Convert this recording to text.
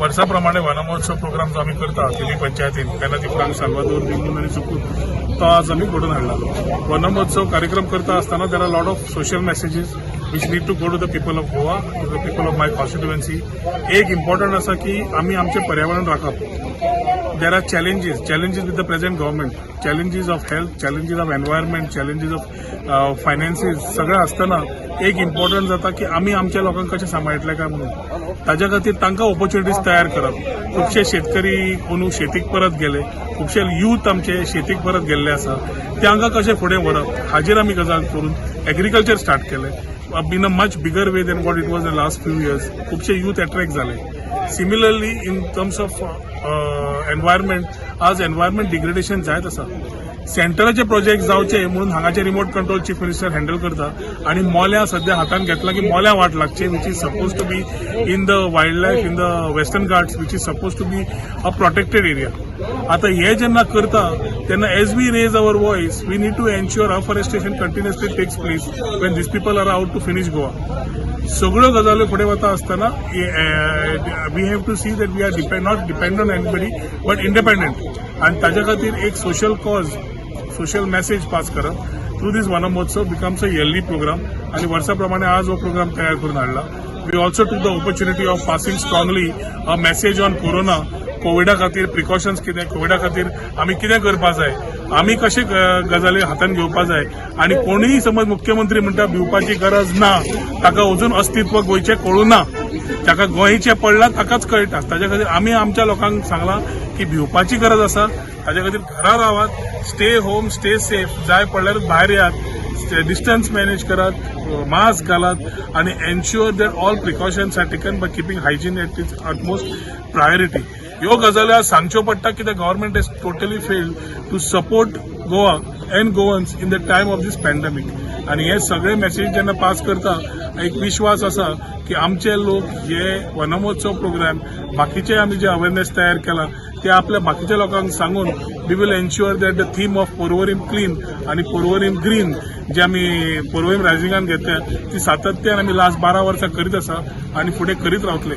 वर्सा प्रमाणे वनमहोत्सव प्रोग्राम जो आमी करता तिनूय पंचायतीन, पेन्हा, दिफ्रांग, साल्वादोर, बिंदून आनी सुकूर, तो आज आमी घडोवन हाडला. वनमहोत्सव कार्यक्रम करता आसतना there are lot of social messages which need to go to the people of Goa, to the people of my constituency. एक इम्पॉर्टंट आसा की आमी आमचें पर्यावरण राखप. There are challenges, challenges with the present government, challenges of health, challenges of environment, challenges of finances. सगळें आसतना एक important जाता की आमी आमच्या लोकांक कशें सांबाळटले काय म्हणून. ताज्या खातीर तांकां ऑपॉर्च्युनिटीज तयार करप. खुबशे शेतकरी अंदू शेतीक परत गेले, खुबशे यूथ आमचे शेतीक परत गेल्ले आसा. तांकां कशें फुडें व्हरप हाजेर आमी गजाल करून एग्रीकल्चर स्टार्ट केलें in a much bigger way than what it was in last few years. खुबशे यूथ एट्रॅक्ट जाले. Similarly, in terms of environment, आज एनवायरमेंट डिग्रेडेशन जायत आसा. सेंटराचे प्रोजेक्ट जावचे म्हणून हांगाचे remote control chief minister handle करता आणि मोल्या सध्या हातान घेतला की मोल्या वाट लागचे, which is suppose to be in the wild life, in the Western Ghats, which is suppose to be a protected area. आता हे जेन्ना करता तेन्ना as we raise our voice, we need to ensure afforestation continuously takes place when these people are out to finish Goa. सगळ्यो गजाल्यो फुडें वता आसतना we have to see that we are depend not depend on anybody but independent. आणि ताज्या खातीर एक social cause, social message pass करप through this Van Mahotsav becomes a yearly program. आणि वर्सा प्रमाणे आज हो प्रोग्राम तयार करून हाडला. We also took the opportunity of passing strongly a message on corona. कोविडा खातीर प्रिकॉशन्स कितें, कोविडा खातीर आमी कितें करपा जाय, आमी कशे गजाली हातान घेवपा जाय. आनी कोणूय समज मुख्यमंत्री म्हणटा भिवपाची गरज ना, ताका अजून अस्तित्व गोंयचें कळूं ना. ताका गोंयचें पडलां ताकाच कळटा. ताच्या खातीर आमी आमच्या लोकांक सांगलां की भिवपाची गरज आसा, ताच्या खातीर घरा रावात, stay home, stay safe. जाय पडल्यार भायर येयात, डिस्टन्स मॅनेज करात, मास्क घालात आणि ensure that all precautions are taken by keeping hygiene at its utmost priority. ह्यो गजाली आज सांगच्यो पडटा कित्याक government has totally failed to support Goa and Goans in the time of this pandemic. आणि हे सगळे मेसेज जेन्ना पास करता, एक विश्वास आसा की आमचे लोक हे वनमहोत्सव प्रोग्राम, बाकीचे आमी जे अवेरनेस तयार केला ते आपल्या बाकीच्या लोकांक सांगून we will ensure that the theme of Porvorim clean आणि पोरवरीम ग्रीन जे आमी पोरवरीम रायझिंगान घेतल्या, ती सातत्यान आमी लास्ट 12 वर्सां करीत आसा आणि फुडें करीत रावतले.